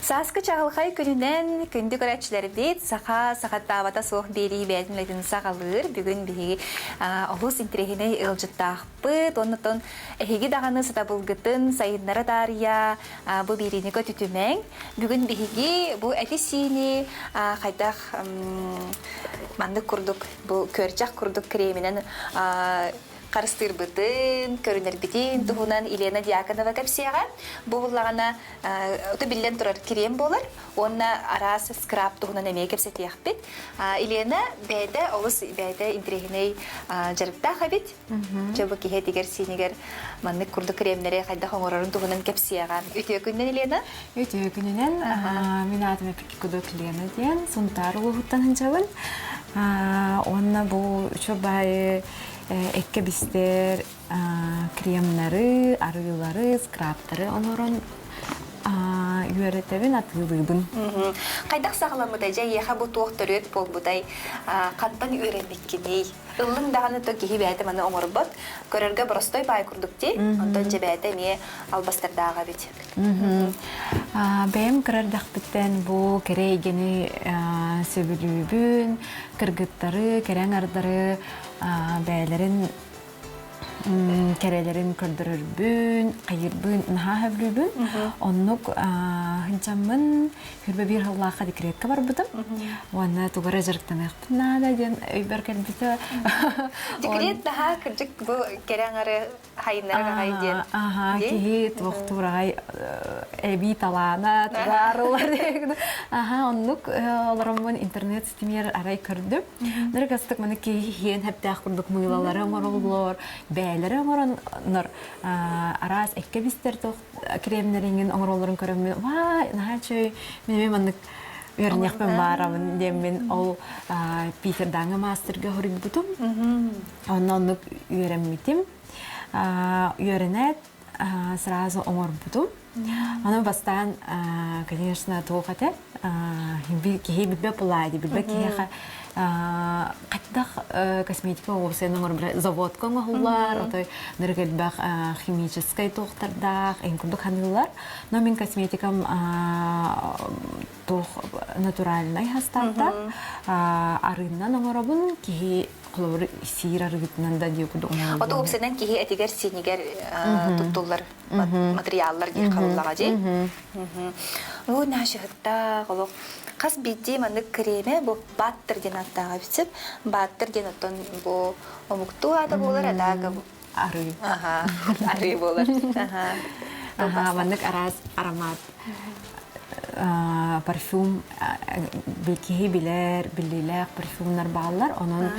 Сааскы чаҕылхай күнүнэн күндү көрөөччүлэрбит саха сахаттаабата суох биэрии бэйэтин үлэтин саҕалыыр. Бүгүн биһиги олус интэриэһинэй ыалдьыттаахпыт. Оннотон эһиги даҕаны сатабылгытын сайыннара таарыйа бу биэриини көтүтүмэҥ. Бүгүн биһиги бу эти-сиини хайдах маннык курдук бу күөрчэх курдук креминэн харыстыырбытын, көрүнэрбитин туһунан Елена Дьяконова кэпсиэҕэ. Бу буллаҕына ото биллэн турар крем буолар уонна араас скраб туһунан эмиэ кэпсэтиэхпит. Елена бэйэтэ олус бэйэтэ интэриэһинэй дьарыктаах эбит. Дьэ бу киһи этигэр-сиинигэр маннык курдук кремнэри хайдах оҥорорун туһунан кэпсиэҕэ. Үтүө күнүнэн, Елена. Үтүө күнүнэн. Мин аатым Эпиккудок Лена диэн Сунтаар улууһуттан сылдьабын. Уонна бу үчүгэй баайы эккэ бистэр кремнары, арыылары, скрабтары оҥорон үөрэтэбин, атыылыыбын. Хайдах саҕаламмытай дьэ эйиэхэ бу туох төрүөт буолбутай? Хантан үөрэммиккиний? Ыллыҥ даҕаны то киһи бэйэтэ маны оҥорбот. Көрөргө боростой баай курдук дии. Онтон дьэ бэйэтэ эмиэ албастардаах эбит. Бэйэм кыра эрдэхпиттэн бу кэрэ эйгэни сөбүлүүбүн, кыргыттары, кэрэ аҥардары бэйэлэрин кэрэлэрин көрдөрөрбүн, хайыырбын наһаа сөбүлүүбүн. Оннук сылдьаммын хүрбэ биир сыллаахха декретка барбытым. Уонна тугу эрэ дьарыктаныахпын наада диэн өйбөр кэлбитэ. Декрет наһаа кырдьык бу кэрэ аҥары хайыннарар аҕай диэн. Аха, киһи туохтуур аҕай эбии талаана тугаарылар. Аха, оннук олороммун интернет ситимигэр арай көрдүм. Нырыкастык маны киһи иһиэн хэптээх курдук мыылалары оҥороллор, бээлэри оҥороннор араас эккэ бистэр туох кремнэриҥин оҥороллорун көрөммүн, ваа, наһаа үчүгэй, мин эмиэ маннык үөрэниэхпин баарамын диэммин ол Питердааҥы маастарга хоруйбутум. Онно оннук үөрэммитим. Үөрэнээт сразу оҥорбутум. Ону бастаан, конечно, туох этэ, киһи билбэт булаайды, билбэт киһиэхэ хайдах косметика уопсайын оҥорбута заводка оҥоһуллар, отой нырык элбэх химическай туохтардаах, эн курдук ханыылар. Но мин косметикам туох натуральнай хастаахтар, арыыннан оҥоробун, киһи холобур сиир арыгытынан да диэ курдук оҥоробун. Ото уопсайынан киһи этигэр-сиинигэр туттуллар материаллар диир халыллаҕа дии. Бу наашыһыттаах олох хас биирдии маннык кремэ бу баттер диэн ааттааҕа эбит Баттер диэн оттон бу омуктуу аата буолар атаага арыы. Аха, арыы буолар. Аха, маннык араас аромат парфюм киһи билэр, биллиилээх парфюмнар бааллар. Онон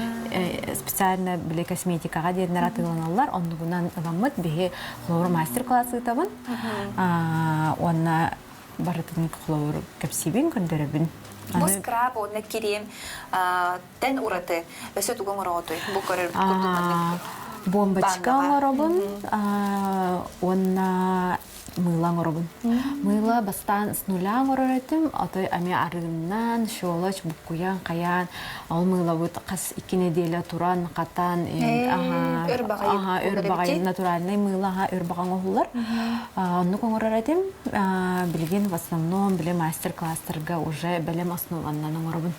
специально били косметикаҕа диэннэр атыыланаллар. Оннугунан ыламмыт биһи холобур мастер-класс ыытабын. Уонна барытын холобур кэпсиибин, көрдөрөбүн. Бу скраб уонна крем тэн ураты өссө тугу оҥороҕутуй? Бу көрөр курдук маннык Бомбочка оҥоробун уонна мыыла оҥоробун. Мыыла бастаан с нуля оҥорор этим, отой эмиэ арыыннан, щелочь буккуйан, хайаан, ол мыылабыт хас икки неделя туран, хатан, өр баҕайы өр баҕайы натуральный мыыла аха өр баҕа оҥоһуллар. Оннук оҥорор этим. Билигин в основном били мастер-класстарга уже бэлэм основаннан оҥоробун.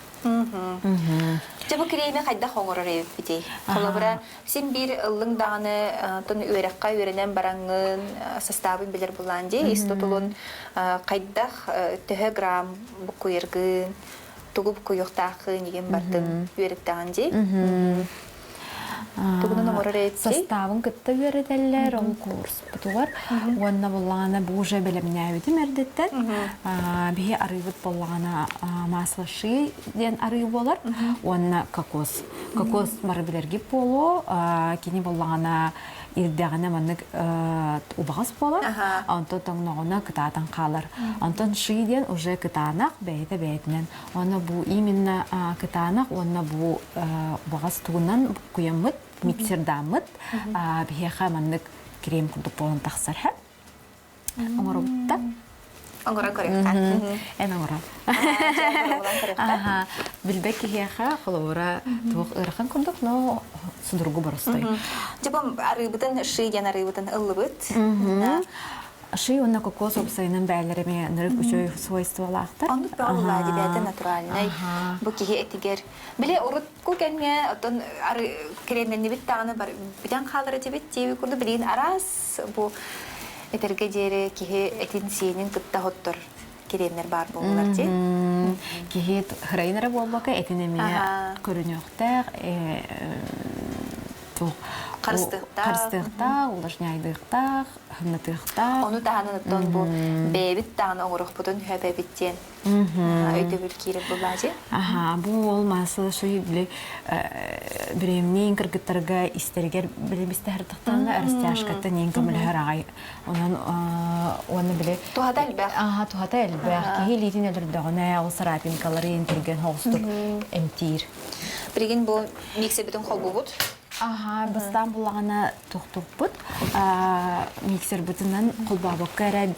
Дьэ бу кремы хайдах оҥорор эбиппитий? Холобура, син биир ыллыҥ даҕаны тон үөрэххэ үөрэнэн бараҥҥын састаабын билэр булаан дии ис тутулун хайдах төһө грамм буккуйаргын, тугу буккуйуохтааххын игин бартын үөрэттэҕин дии. Тугунан оҥорор эбиппитий? Састаабын кытта үөрэтэллэр ол курспутугар уонна буллаҕына бу уже бэлэмнээбитим эрдэттэн биһи арыыбыт буоллаҕына масло ши диэн арыы буолар уонна кокос кокос бары билэргит буолуо кини буоллаҕына ирдэҕинэ маннык убаҕас буолар онтон тоҥноҕуна кытаатан хаалар онтон ши диэн уже кытаанах бэйэтэ бэйэтинэн уонна бу именно кытаанах уонна бу убаҕас тугунан буккуйаммыт миксердааммыт биһиэхэ маннык крем курдук буолан тахсар оҥоробут да Оҥоро көрүөххэ. Эн оҥоро. Аха. Билбэт киһиэхэ холобура туох ыарахан курдук, но судургу боростой. Дьэ бу арыыбытын ши диэн арыыбытын ыллыбыт. Ши уонна кокос уопсайынан бээлэр эмиэ ынырык үчүгэй свойстволаахтар. Оннук бөҕө булаа дибээтэ натуральнай. Бу киһи этигэр. Били урукку кэмҥэ оттон кремнэннибит даҕаны бүтэн хаалар этибит диэби курдук билигин араас бу этэргэ диэри киһи этин-сиэнин кытта хоттор кремнэр баар буоллулар дии. Киһи хырайын эрэ буолбакка этин эмиэ көрүнүөхтээх харыстыахтаах, харыстыахтаах, увлажняйдыахтаах, хымнатыахтаах. Ону таһынан оттон бу бэйэбит даҕаны оҥоруохпутун сөп эбит диэн өйдөбүл киирэр буоллаачы. Аха, бу ол маасыла шуй били бириэмнээн кыргыттарга истэригэр били бистэһэртахтаана растяжкаттан иин көмөлөһөр аҕай. Онон уонна били туһата элбэх. Аха, туһата элбэх. Киһи илиитин өлөрдөҕүнэ ол царапинкалары түргэн хоҕустук эмтиир. Билигин бу миксербитин холбуубут. Аха, бастаан буллаҕына тохтуппут. Миксербытынан холбообокко эрэ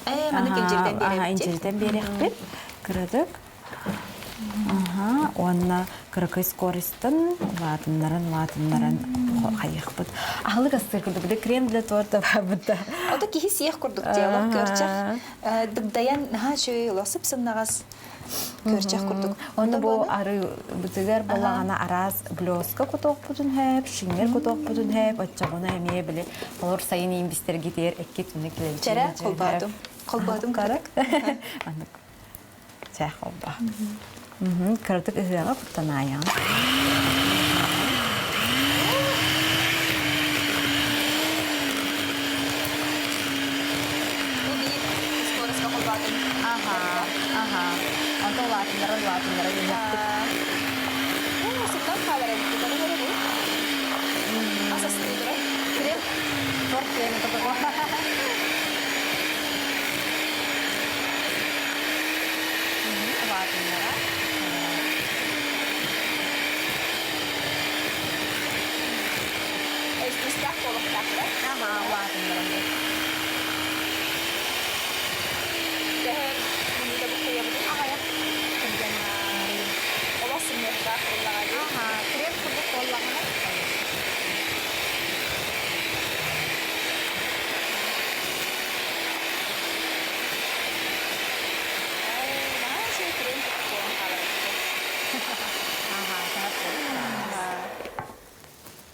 Ээ, маны инжирдэн биэрэбит. Инжирдэн биэриэхпит. Кыратык. Аха, уонна кыракый скоростан лаатыннаран лаатыннаран хайыахпыт. Аһылык астыыр курдук, били крем для торта баабыт да. Ото киһи сиэх курдук диалог көрчөх дыгдайан наһаа үчүгэй олох сып-сымнаҕас Көрчөх курдук. Онно бу арыыбытыгар балаҕана араас блеска кутуохпутун хэп, шиннер кутуохпутун хэп, оччоҕуна эмиэ били олор сайын иин бистэргитигэр экки түнэ килэлчи. Чэрэ холбоотум. Холбоотум кырак. Аннык. Чэ холбоо. Кыратык ыһыаҕа куттанаайаҕын. Бу биир скоростка холбоотум. Аха, аха. Онто улаатыннара улаатыннара диэхпит. Сыттан хаалар эбит көрүҥ эрэ бу. Ас астыылара. Крем торт диэн Улаатыннара. Эстистээх буолуохтаахтар. Аха, улаатыннаран. Төһө мүнүүтэ буккуйабытый? Аҕыйах түргэн Олох сымыахтаах буоллаҕа дии. Аха, крем курдук буоллаҕына. Наһаа үчүгэй крем курдук буолан хаалар эбит. Аха, саһар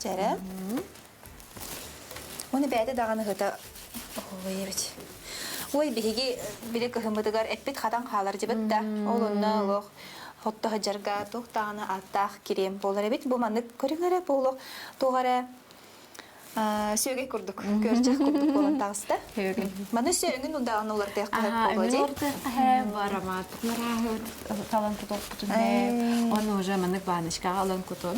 Чэрэ. Уонна бэйэтэ даҕаны ыһыта Ой, эбит. Ой, биһиги били кыһыммытыгар эппит хатан хаалар дьибит да. Ол онно олох хотто сылдьарга туох даҕаны ааттаах кириэм буолар эбит. Бу маннык көрүҥ эрэ буолуох туох эрэ сүөгэй курдук, күөрчэх курдук буолан таҕыста. Маны өссө өҥүн даҕаны уларытыахха сөп буолуо дии. Уларытыахха сөп, аромат талан кутуохпутун сөп. Оны уже маннык баночкаҕа ылан кутун.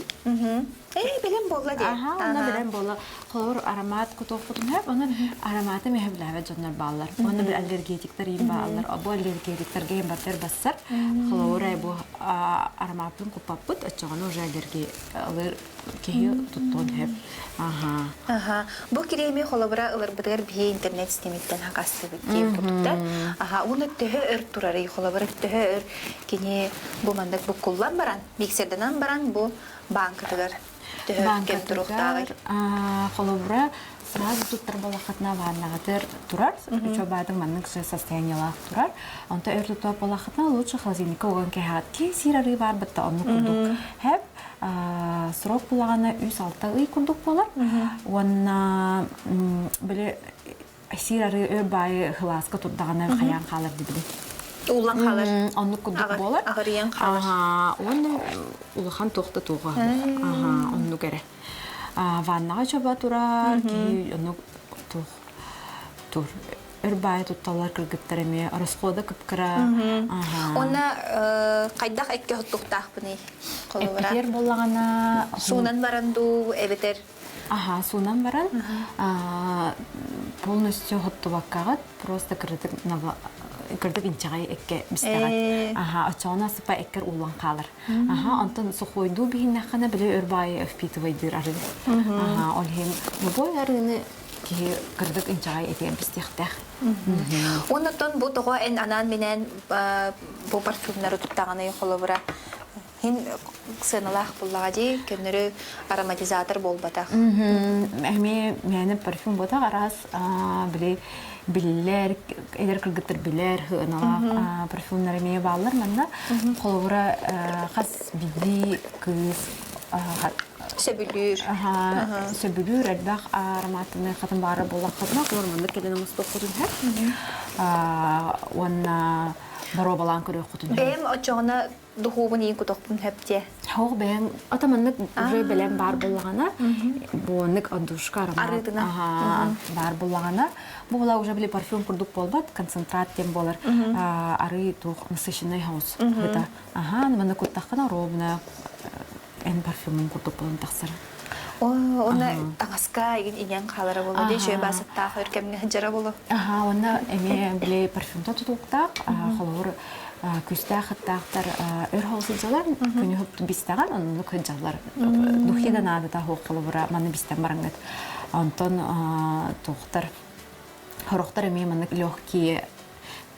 Ээ, билим буолла дии. Аха, онно билим буолла. Холобур, аромат кутуохпутун сөп, оны ароматы меһэ билээбэт дьоннор бааллар. Онно бил аллергетиктар иин бааллар. Бу аллергетиктарга иин бартар бассар. Холобур, бу аромаппын куппаппыт, оччоҕуна уже аллергия ылыр киһи туттуон сөп. Аха. Аха. Бу кириэми холобура ыларбытыгар биһи интернет системиттэн хакастыбыт диэн курдуктар. Аха, уонна төһө өр турарый? Холобура, төһө өр кини бу маннык буккуллан баран, миксерданан баран бу бааҥкатыгар төһө кэм туруохтааҕый? Холобура, сразу туттар буоллаххытына ваннаҕытыр турар, учуобаатын маннык состояниелаах турар. Онто өр тутуох буоллаххытына лучше холодильникка уган кэһэҕит. Киһи сиир арыы баар бытта оннук курдук. Хэп срок булаҕына 3-6 ый курдук буолар. Уонна били сиир арыы өр баайы хылааска турдаҕына хайаан хаалар дибили. Ууллан хаалар. Оннук курдук буолар. Аҕырыйан хаалар. Уонна улахан туохта туоҕа. Оннук эрэ. Ваннаҕа чоба турар, киһи оннук туох тур өр баайы тутталлар кыргыттар эмиэ расхода кыпкыра. Уонна хайдах экке хоттуохтаахпыный? Холобура. Эппитиэр буоллаҕына суунан баран дуу эбэтэр Аха, суунан баран полностью хоттубаккаҕыт, просто кырдык кырдык инчэҕэй экке бистэҕит. Аха, оччоҕуна сыпа эккэр ууллан хаалар. Аха, онтон сухойдуу биһиннэххинэ били өр баайы впитывайдыыр арыы. Аха, ол иһин любой арыыны киһи кырдык инчэҕэй этигэр бистиэхтээх. Оннуттан бу тоҕо эн анаан-минээн бу парфюмнары туттаҕыный холобура Хин сыаналаах буллаҕа дии, көннөрү ароматизатор буолбатах. Эмиэ мээнэ парфюм буотах араас били. биллэр, эдэр кыргыттар билэр, сыаналаах парфюмнар эмиэ бааллар манна. Холобура, хас биирдии кыыс Сөбүлүүр. Сөбүлүүр элбэх ароматыны хатын баара буоллаххытына, олор маннык кэлэн оҥостуоххутун сөп. Уонна боруобалаан көрүөххүтүн сөп. Бэйэм оччоҕуна духуубун иин кутуохпун сөп диэ. Хоох бэйэҥ ото маннык уже бэлэм баар буоллаҕына, буоннык отдушка аромат Арыытына. баар буоллаҕына, бу була уже били парфюм курдук буолбат, концентрат диэн буолар арыы туох насыщенный хаус быта. Аха, манна куттаххына ровно эн парфюмун курдук буолан тахсар. Уонна таҥаска игин иҥэн хаалара буолуо дии, үчүгэй баасыттаах өр кэмҥэ сылдьара буолуо. Аха, уонна эмиэ били парфюмта тутулуктаах, холобур күүстээх ыттаахтар өр хол сылдьалар, күнү бистэҕин оннук сылдьаллар. Духи да наадата суох холобура маны бистэн бараҥҥыт. Онтон туохтар Сорохтор эмиэ маннык легкие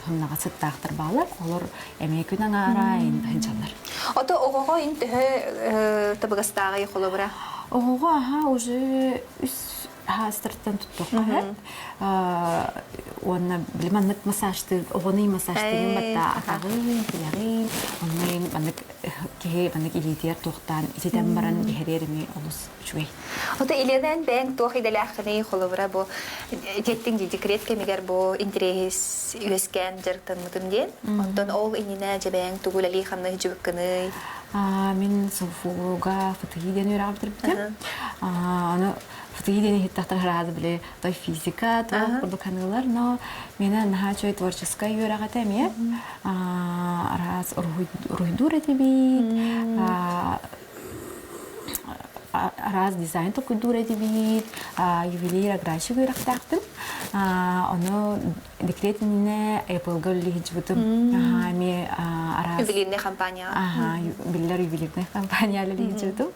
ханнаҕа сыттаахтар баалар, олор эмиэ күн аҥаара сылдьаллар. Ото оҕоҕо ин төһө табыгастааҕый холобура? Оҕоҕо аха уже үс хаастартан туттуохха сөп. Уонна били маннык массажтыыр, оҕону массажтыырын батта атаҕын, тилэҕин, онно маннык киһи маннык илиитигэр туохтаан ититэн баран иһэриэр эмиэ олус үчүгэй. Ото Еленаэн бэйэҥ туох идэлээххиний холобура бу итиэттиҥ дии декрет кэмигэр бу интэриэһис үөскээн дьарыктаммытым диэн. Онтон ол иннинэ дьэ бэйэҥ тугу үлэлии-хамныы сылдьыбыккыный? Мин СФУга ФТИ диэн үөрэҕи бүтэрбитим. Аны ФТИ диэн иһиттэхтэр сразу били той физика, туох курдук саныылар, но миэнэ наһаа үчүгэй творческай үөрэх этэ эмиэ. Араас уруһуйдуур этибит, араас дизайн толкуйдуур этибит, ювелир аграрщик үөрэхтээхпин. Ону декрет иннинэ Apple-га үлэлии сылдьыбытым. Эмиэ араас Ювелирная компания. Биллэр ювелирная компания үлэлии сылдьыбытым.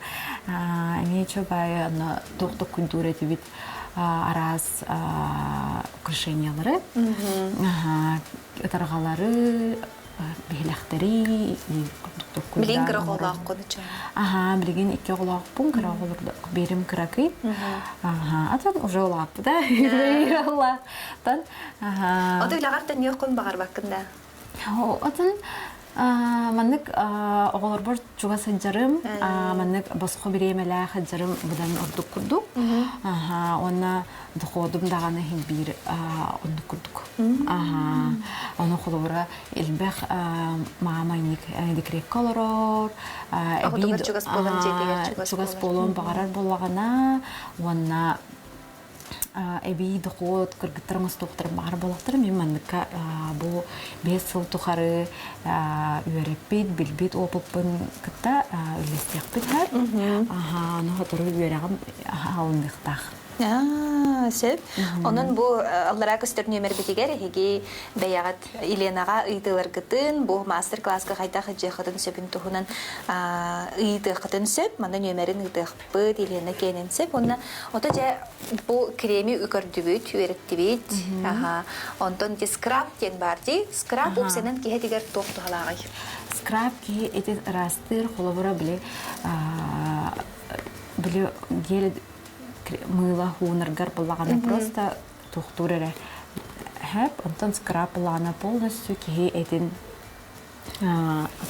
Эмиэ чобай онно туох толкуйдуур этибит араас украшениялары, ытарҕалары, биһилэхтэри Билигин кыра оҕолооххун үчүгэй. Аха, билигин икки оҕолоохпун, кыра оҕолор биирим кыракый. Аха, атын уже улааппыта. Улааттан. Аха. Ото үлэҕэр төннүөххүн баҕарбаккын да? Атын маннык оҕолорбор чугас сылдьарым, маннык босхо бириэмэлээх сылдьарым быдан ордук курдук. Аха, уонна доходум даҕаны иһин биир оннук курдук. Аха, ону холобура элбэх маама инник декрекка олорор, Оҕотугар чугас буолан дьиэтигэр чугас чугас буолуон баҕарар буоллаҕына уонна эбии дохуот кыргыттар оҥостуохтарын баҕар буоллахтара мин манныкка бу 5 сыл тухары үөрэппит, билбит опыппын кытта үллэстиэхпит сөп. Аха, ону сотору үөрэҕим алыныахтаах. Сөп. Онон бу аллараа көстөр нүөмэрбитигэр эһиги бэйэҕит Еленаҕа ыйытыыларгытын, бу мастер-класска хайдах ыдьыаххытын сөбүн туһунан ыйытыаххытын сөп. Манна нүөмэрин ыытыахпыт, Елена киэнин сөп. Уонна ото дьэ бу креми көрдүбүт, үөрэттибит. Онтон ити скраб диэн баар дии. Скраб үксэнэн киһи этигэр туох туһалааҕый? Скраб киһи этин ыраастыыр, холобура били били гель мыыла хуунаргар буллаҕына просто туохтуур эрэ хэп онтон скраб буллаҕына полностью киһи этин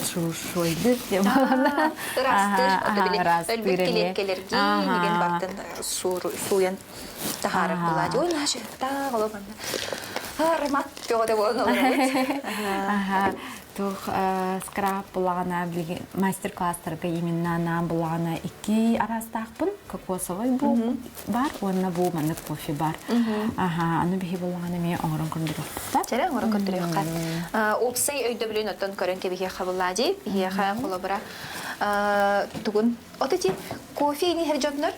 отшелушуйдур диэн буолана ыраастыыр өлбүт килиэккэлэргии нигин бартын сууйан таһаарар булаадьы ой наша таах оло аромат бөҕөтө буолан олоробут Туох скраб булаҕына билигин мастер-класстарга именно анаан булаҕына икки араастаахпын. Кокосовай бу бар уонна бу маннык кофе бар. Аха, аны биһи булаҕына эмиэ оҥорон көрдөрүөхпүт. Чэрэ оҥорон көрдөрүөххэ. Уопсай өйдөбүлүн оттон көрөн кэбиһиэххэ буллаа дии. Биһиэхэ холобура тугун от ити кофе иһэр дьоннор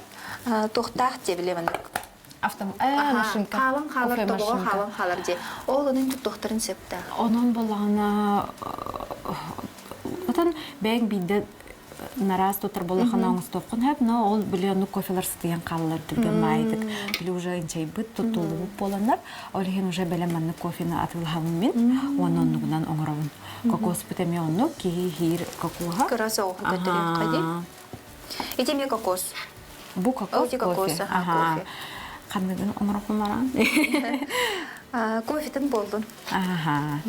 туохтаах диэбили маннык Автом машинка. Хаалан хаалар тобоҕо хаалан хаалар дии. Ол онон туттуохтарын сөптөөх. Онон буллаҕына отон бэйэҥ биирдэ нараас тутар буоллахына оҥостуоххун сөп, но ол били оннук кофелар сытыйан хаалалар түргэн маайдык. Били уже инчэйбит, туттуллубут буоланнар, ол иһин уже бэлэм маннык кофены атыылаһабын мин уонна оннугунан оҥоробун. Кокоспут эмиэ оннук, киһи иһиир кокоһа. Кыра соҕуһу көтөрүөххэ дии. Ити эмиэ кокос. Бу кокос кофе. Ханныгын оҥороххун баран? Кофетын буоллун. Аха.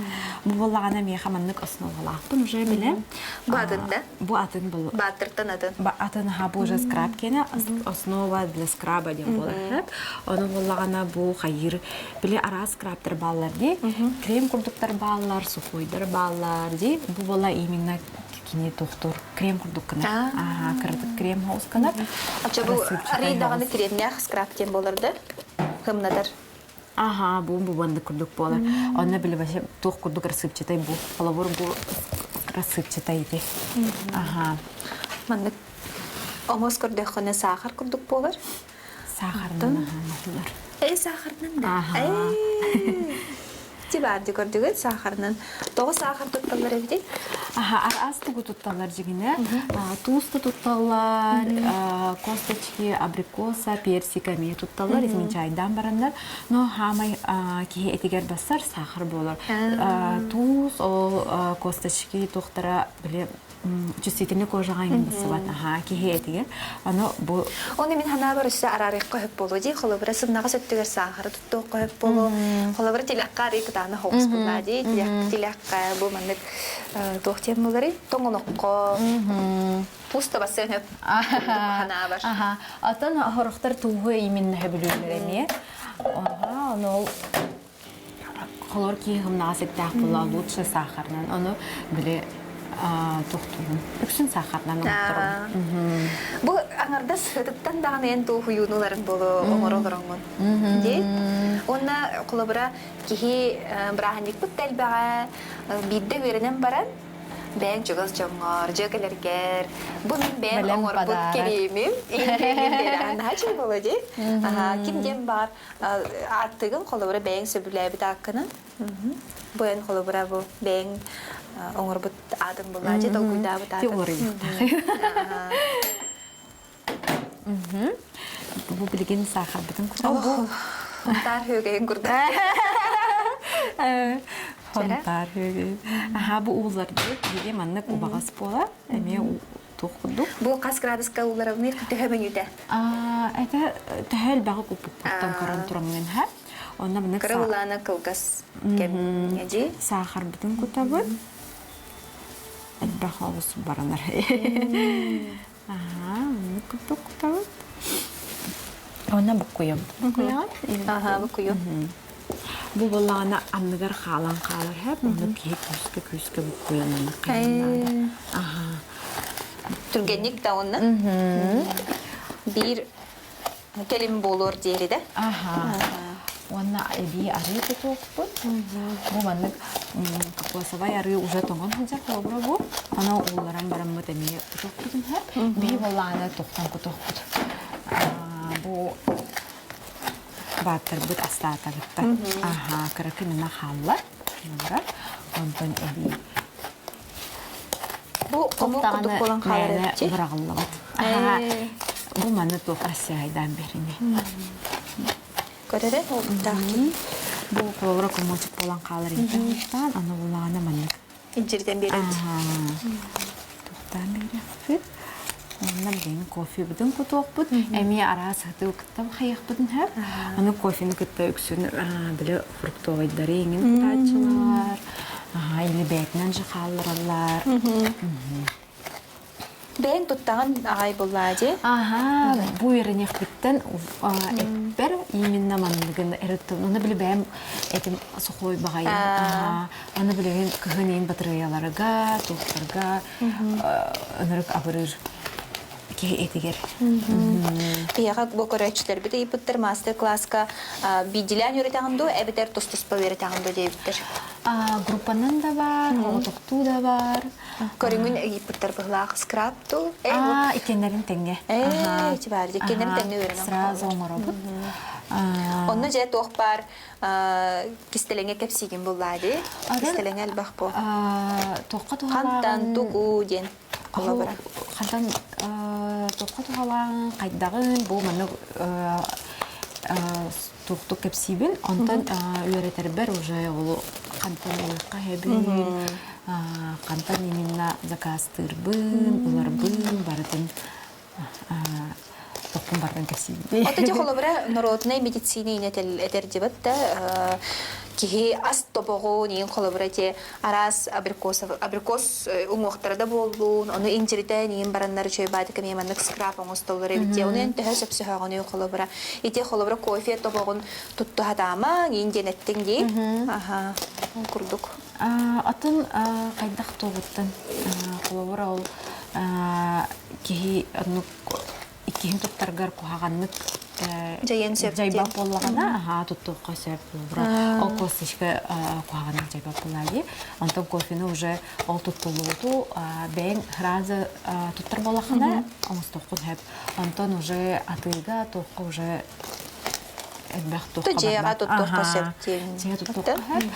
Бу буоллаҕына миэхэ маннык основалаахпын уже билем. Бу атын да? Бу атын был. Бааттыртан атын. Атын аха бу уже скраб киэнэ основа для скраба диэн буолар. Ону буоллаҕына бу хайыр били араас скрабтар бааллар дии. Крем курдуктар бааллар, сухойдар бааллар дии. Бу буола именно кини тохтур крем курдук гынар. Аха, кыратык крем хоус гынар. Ача бу арый даҕаны кремнээх скраб диэн буолар да? Хымнатар. Аха, бу бу банды курдук буолар. Онно били вообще туох курдук рассыпчатай бу. Холобур бу рассыпчатай ити. Аха. Маннык омос көрдөххүнэ саахар курдук буолар. Саахарынан аһаанатылар. Э саахарынан да. Аха. Ти баарды көрдүгүт саахарынан. Тоҕо саахар тутталлар эбитий? Аха, араас тугу тутталлар дьигинэ. Туус да тутталлар, косточки, абрикоса, персика эмиэ тутталлар, измельчайдаан бараннар. Но хаамай киһи этигэр бассар саахар буолар. Туус, ол косточки туохтара били чувствительный кожаҕа иҥин бассыбат аха киһи этигэр. Аны бу Оны мин ханаабар өссө араарыахха хөп буолуо дии. Холобура сымнаҕас өттүгэр саахары туттуохха хөп буолуо. Холобура тилэххэ арыы кытаана хоҕус буоллаа дии. Тилэххэ бу маннык туох диэн буоларый? Тоҥоноххо пусто бассыан хөп ханаабар. Аха. Атын хорохтор тууһу именно хөбүлүүллэр эмиэ. Аха, ону ол Холор киһи хымнаҕас эттээх буолла лучше сахарынан ону били тохтугун үксүн сахарынан оҥотторобун. Бу аҥардас ытыттан даҕаны эн туохуйуунуларын болу оҥоро олороҥҥун. Дии. Уонна холобура киһи бырааһынньыкпыт да элбэҕэ биирдэ үөрэнэн баран бэйэҥ чугас дьоҥҥор, дьүөгэлэргэр бу мин бэйэм оҥорбут кэриимим наһаа үчүгэй буолуо дии. Ким диэн баар Ааттыгын холобура бэйэҥ сөбүлээбит ааккынан. Бу эн холобура бу бэйэҥ оҥорбут аатын буллаачы толкуйдаабыт аатын. Уларыйыахтаах. Бу билигин саахарбытын кутабыт. Хонтаар хөөгөйүн курдук. Хонтаар хөөгөйүн. Аха бу уулларбыт биһиги маннык убаҕас буолар. Эмиэ туох курдук. Бу хас градуска уулларабыный төһө мүнүүтэ? Это төһө элбэҕи куппуппуттан көрөн тураммын ха. Онно маны Кыра улаана кылгас кэм дии. Саахарбытын кутабыт. Элбэх олус баранар. Аха, маннык курдук кутабыт. Онно буккуйабыт. Буккуйаҕыт? Аха, буккуйу. Бу буоллаҕына анныгар хаалан хаалар һэп, онно киһи күүскэ-күүскэ буккуйан онно хайаннаада. Аха. Түргэнник да онно. Биир кэлим буолуор диэри да. Аха. Уонна эбии арыы кутуохпут. Бу маннык кокосовай арыы уже тоҥон сылдьар холобура бу. Аны уулларан бараммыт эмиэ кутуохпутун һэп. Биһи буоллаҕына тохтон кутуохпут. Бу бааттарбыт астаатабыттар. Аха, кыракый мына хаалла. Онтон эбии Бу хомук курдук буолан хаалар эбит. Быраҕыллыбат. Бу маны туох Россияйдаан берини. Көрөрө олуктаах кини. Бу холобура комочек буолан хаалар интан аны буллаҕына маннык. Инчирден биэрэбит. Туохтаан биэрэхпит. Онно билигин кофебытын кутуохпут. Эмиэ араас сытыы кытта хайыахпытын сөп. Аны кофены кытта үксүн били фруктовайдары иҥин кутааччылар. Или бэйэтинэн же хааллараллар. Бэйэҥ туттаҕын аҕай буллаа дии. Аха, бу үөрэниэхпиттэн эппэр именно манныгын эрыттым. Оны били бэйэм этим сухой баҕайы. Аны билигин кыһын иин батарыяларга, туохтарга ынырык абырыыр киһи этигэр. Биһиэхэ бу көрөөччүлэрбит ыйыппыттар мастер-класска биирдиилээн үөрэтэҕин дуу, эбэтэр тус-туспа үөрэтэҕин дуу диэбиттэр. Группанан да бар, оҕотохтуу да бар. Көрүҥүн ыйыппыттар быһылаах скраб дуу? Аа, иккиэннэрин тэҥҥэ. Ээ, ити баар, иккиэннэрин тэҥҥэ үөрэнэн Сразу оҥоробут. Онно дьэ туох баар кистэлэҥэ кэпсиигин буллаа дии. Кистэлэҥэ элбэх буо. Туохха Хантан тугу диэн холобура. Хантан туохха туһалааҕын, хайдаҕын бу маннык туохтук кэпсиибин. Онтон үөрэтэрбэр уже ол хантан ылыахха хэбин, хантан именно заказтыырбын, ыларбын барытын. Туохпун барытын кэпсиибин. Ото дьэ холобура народнай медицина инэ этэр дьыбат да киһи ас тобоҕун иин холобура те араас абрикосов абрикос уҥуохтара да буоллун ону инжиритэн иин бараннар үчүгэй баатыка эмиэ маннык скраб оҥостоллор эбит дии ону эн төһө сөпсөһөҕүнүй холобура ити холобура кофе тобоҕун туттуһатаама иин диэн эттиҥ дии аха ол курдук Атын хайдах туобуттан холобура ол киһи оннук иккиһин туттаргар куһаҕаннык дьайыан сөп дьайбат буоллаҕына аһаа туттуохха сөп холобура ол косточка куһаҕаннык дьайбат буоллаҕа дии онтон кофены уже ол туттуллубуту бэйэҥ сразу туттар буоллаххына оҥостуоххун сөп онтон уже атыыга туохха уже элбэх туохха дьиэҕэ туттуохха сөп диэн дьиэҕэ туттуохха сөп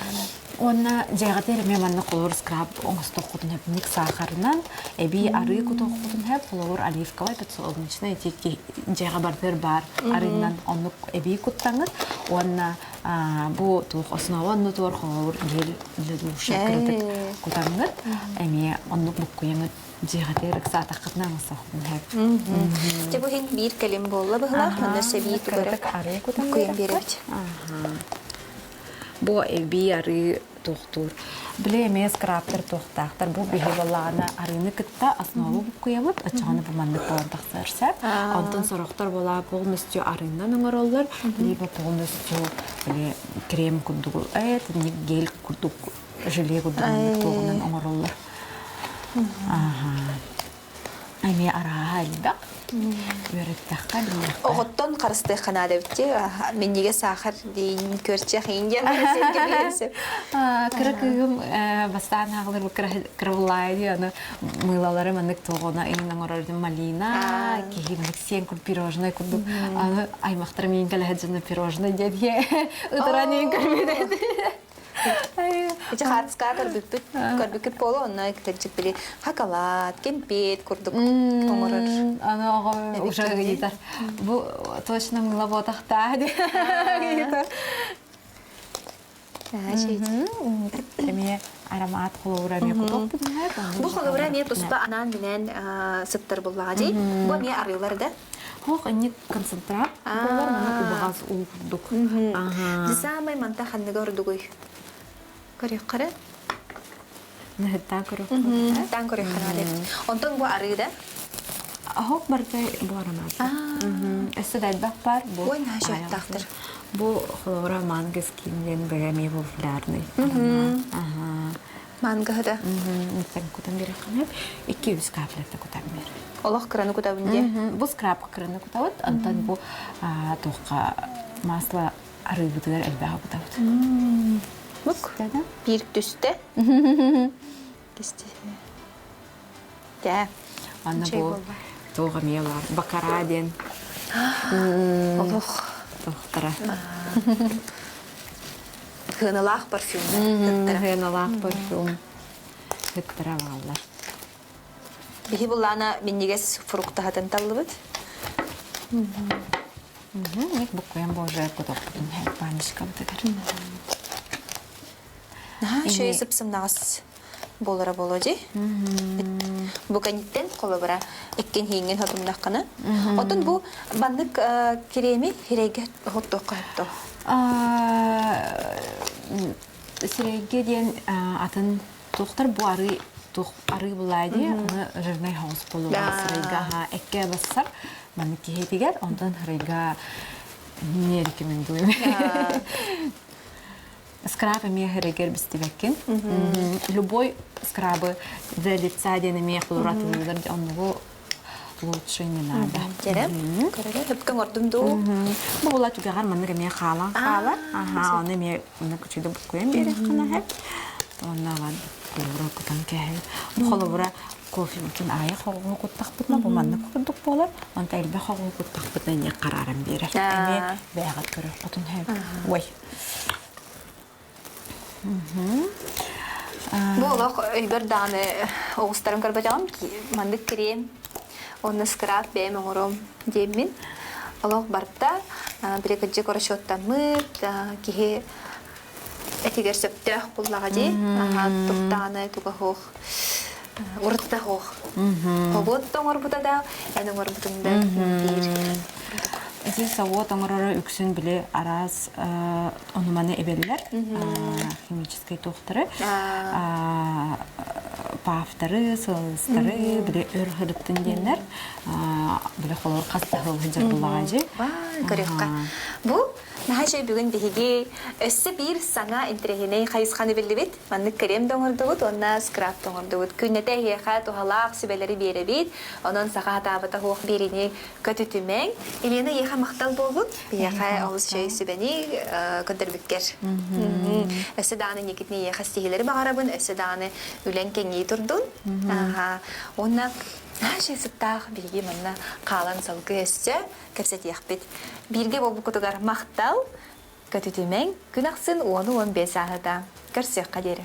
Уонна дьиэҕитигэр эмиэ манна холобур скраб оҥостуоххутун сөп ник саахарынан эбии арыы кутуоххутун сөп холобур оливковай подсолнечный ити дьиэҕэ барытыгар баар арыынан оннук эбии куттаҥыт уонна бу туох основа оннутугар холобур гель для душа кыратык кутаҥҥыт эмиэ оннук буккуйаҥыт дьиэҕитигэр ыксаатаххытына оҥостуоххутун сөп. Дьэ бу иһин биир кэлим буолла быһылаах манна сэбии тугары арыы кутан буккуйан биэрэбит. Бу эбии арыы туохтуур. Били эмиэ скрабтар туохтаахтар. Бу биһи буоллаҕына арыыны кытта основу буккуйабыт, оччоҕуна бу маннык буолан тахсар сөп. Онтон сорохтор буолаа полностью арыынан оҥороллор, либо полностью били крем курдук, э, гель курдук, желе курдук маннык туоҕунан оҥороллор. Аха. Эмиэ арааһа элбэх. Үөрэттэххэ билиэххэ. Оҕоттон харыстыахха наада эбит дии. Минньигэ саахар диин көрчэх иин диэн сөп. Кыра кыыһым бастаан ааҕылар бу кыра дии аны мыылалары маннык туоҕуна иҥин оҥорор малина киһи маннык сиэн кур пирожное курдук аны аймахтарым иин кэлэһэ дьоно пирожное диэн ытыран иин көрбүт Ити хаартыскаҕа көрбүппүт, көрбүккүт буолуо, онно кырдьык били хакалаат, кэмпиэт курдук оҥорор. Аны оҕо уже ыйытар. Бу точно мыла буотахтаа ыйытар. Эмиэ аромат холобура эмиэ кутуохпут Бу холобура эмиэ туспа анаан-минээн сыттар буллаҕа дии. Бу эмиэ арыылар да. Хоох инник концентрат буолар, манна убаҕас уу курдук. Дьэ саамай манта ханныга ордугуй? Көрүөххэ Наһыттаан көрүөххэ. Таан көрүөххэ наада эбит. Онтон бу арыы да? Аһок барыта бу аромат. Өссө да элбэх бар. Бу Ой, наһаа шөттаахтар. Бу холобура манго скин диэн бэйэ эмиэ популярный. Аха. Мангаһыта. Миттен кутан биэрэххинэ 2-3 каплета кутан биэр. Олох кыраны кутабын дии. Бу скраб кыраны кутабыт, онтон бу туохха масло арыыбытыгар элбэҕи кутабыт. Бук биир түстэ. Дэ. Аны бу туох эмиэ баар бакара диэн. Олох. Туохтара. Хыаналаах парфюм. Хыаналаах парфюм. Ыттара бааллар. Биһи буллаана минньигэс фруктаһатын таллыбыт. Ник буккуйан боже кутоппутун баночкабытыгар. Наһаа үчүгэй сып-сымнаҕас буолара буолуо дии. Бу кэнниттэн холобура иккин ииҥҥин хотумнаххына. Отон бу маннык кириэми сирэйгэ оһоттуохха сөптөө. Сирэйгэ диэн атын туохтар бу арыы туох арыы булаа дии аны жирнай хаус буолуоҕа сырайга аһа эккэ бассар маннык киһитигэр онтон сырайга не рекомендуем Скраб эмиэ иһэригэр бистибэккин. Любой скрабы для лица диэн эмиэ хлоратылыылар оннугу лучше не надо. Дьэрэ, көрөрө сөпкө оҥордум дуу? Бу була түгэҕэр маннык эмиэ хаалан хаалар. Аха, ону эмиэ маннык үчүгэй буккуйан биэриэххин аһа. Онно ылан холобура кутан кээһэбит. Бу холобура кофебутун аайы хоҕуһу куттахпытына бу маннык курдук буолар. Онто элбэх хоҕуһу куттахпытына эмиэ харааран биэрэр. Эмиэ бэйэҕит көрүөххүтүн сөп. Ой. Бу олох өйбөр даҕаны оҕустарын көрбөтөҕүм маннык кириэм уонна скраб бэйэм оҥоруом диэммин олох барта били кырдьык расчеттаммыт киһи этигэр сөптөөх буллаҕа дии туктаҕына туга суох урутта суох хобуот да оҥорбута да эн оҥорбутуҥ да биир. Ити завод оҥороро үксүн били араас онуманы эбэллэр, химическэй туохтары, пафтары, сылыстары, били өр һырыттын диэннэр, били холор хас да сыл сылдьар буллаҕа дьи. Көрүөххэ. Бу наһаа үчүгэй бүгүн биһиги өссө биир саҥа интэриэһинэй хайысханы биллибит. Маннык крем да оҥордубут уонна скраб да оҥордубут. Күннэтэ эһиэхэ туһалаах сүбэлэри биэрэбит. Онон саха сатаабата суох биэриини көтүтүмэҥ. Елена эйиэхэ махтал буоллун. Биһиэхэ олус үчүгэй сүбэни көрдөрбүккэр. Өссө даҕаны инникитин эйиэхэ ситиһиилэри баҕарабын, өссө даҕаны үлэҥ кэҥии турдун. Уонна наһаа сыттаах биһиги манна хаалан салгыы өссө кэпсэтиэхпит. Бииргэ буолбуккутугар махтал, көтүтүмэҥ, күн ахсын уону 15 ааһыта. Көрсүөххэ диэри.